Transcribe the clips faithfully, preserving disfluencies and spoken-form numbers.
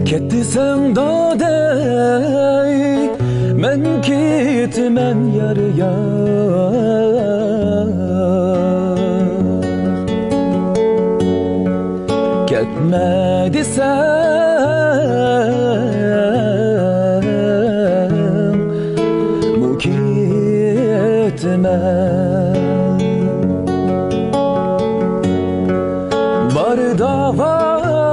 كەت دېسەڭ دادەي، مەن كېتىمەن يار يار. كەتمە دېسەڭ، مۇ كېتىمەن. بار داۋاي،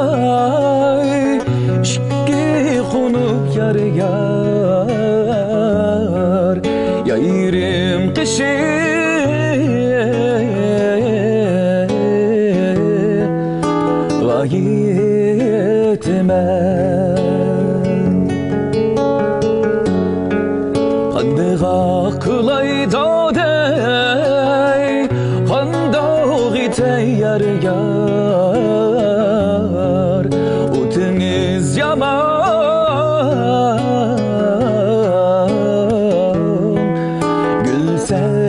ئىككى خۇنۇك يار يار، يايرىم قېشىڭ ۋايىتىمەن. قانداق قىلاي دادەي، قانداق ئېتەي يار يار، ئوتىڭىز يامان، گۈلسەيدىخان.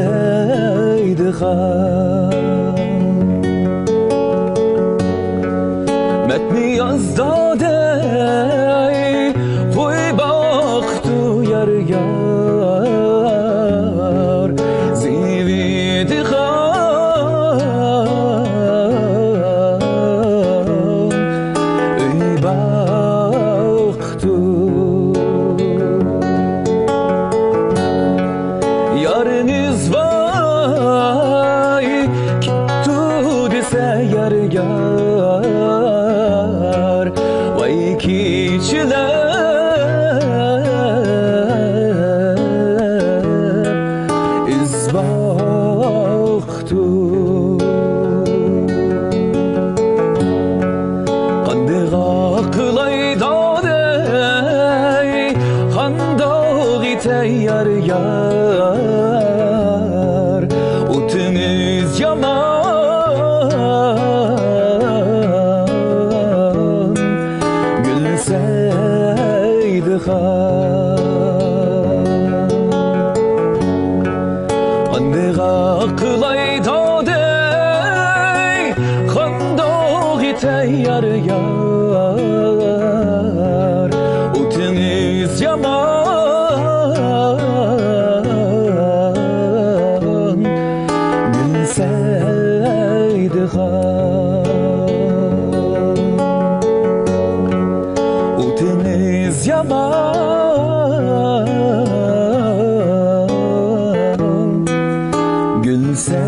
مەتنىياز دادەي، قوي باقتۇ يار يار، زىۋىدىخان، ئۆي باق يارىڭىز ۋاي كېتىپتۇ دېسە يار يار، ۋاي كېچىلەر ئىز باق قانداق قىلاي دادەي، قانداق ئېتەي يار يار، ئوتىڭىز يامان، گۈلسەيدىخان. قانداق قىلاي دادەي، قانداق ئېتەي يار يار، ئوتىڭىز يامان، گۈلسەيدىخان. ئوتىڭىز يامان، گۈلسەيدىخان.